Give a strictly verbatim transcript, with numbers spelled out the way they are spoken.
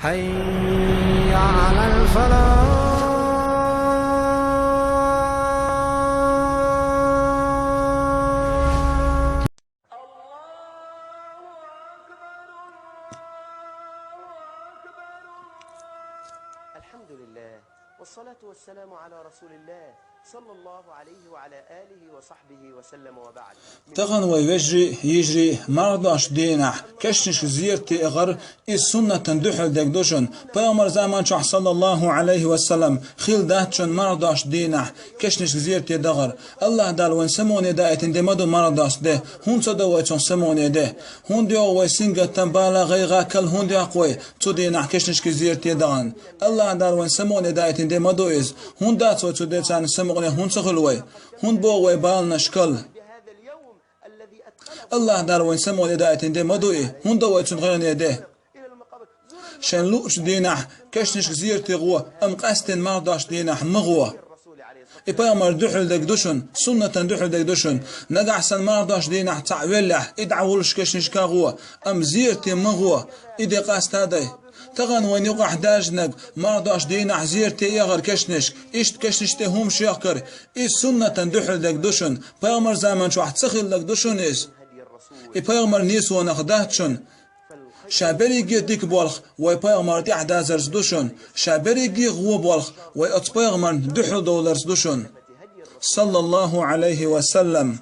حي على الفلاح. الحمد لله، والصلاة والسلام على رسول الله، صلى الله عليه وعلى آله وصحبه وسلم، وبعد. Тахан вай, вежарий, йижарий, марха дош дийнахь кешнашка зерате яхар, иза суннатан дуьхьал дерг ду шуна. Пайхамар заман чохь, саллаллаху Ӏалайхи ва саллам, хилла дац шуна марха дош дийнахь кешнашка зерате дахар. Аллаха Дала вайн самукъане даийтина де ма ду марха дош де. ХӀунда ца до вай цунах самукъане де? ХӀунда йогӀу вай сингаттам, бала, гӀайгӀа, кал хӀунда йоккху вай цу дийнахь кешнашка зерате дахана? Аллаха Дала вайн самукъане даийтина де ма ду иза. ХӀунда дац вай цу ден царна самукъане, хӀунда ца хуьлу вай? ХӀунда богӀу вай баланаш, кал? Аллаха Дала вайн самукъане даийтина де ма ду и, хӀунда вай цунах гӀайгӀане де? Шайн луучу дийнахь кешнашка зерате гӀо, амма къаьсттина марха дош дийнахь ма гӀо. И пайхамар дуьхьал дерг ду шуна, суннатан дуьхьал дерг ду шуна. Нагахь санна марха дош дийнахь цхьаъ веллехь, и дӀавуллуш кешнашка гӀо, амма зерате ма гӀо, и де къаста дай. Тахан вайн юкъахь даьржинарг марха дош дийнахь зерате яхар кешнашка, иштта кешнаш тӀе хӀумаш йохкар, иза суннатан дуьхьал дерг ду шуна, пайхамар заман чохь ца хилларг ду шуна иза. И пайхамар нийсонах дац шуна. Ша берриге дика болх вай пайхамар тӀехь дазарца ду шуна, ша берриге гӀо болх вай оцу пайхамарна дуьхьал довларца ду шуна. Саллаллаху Ӏалайхи ва саллам.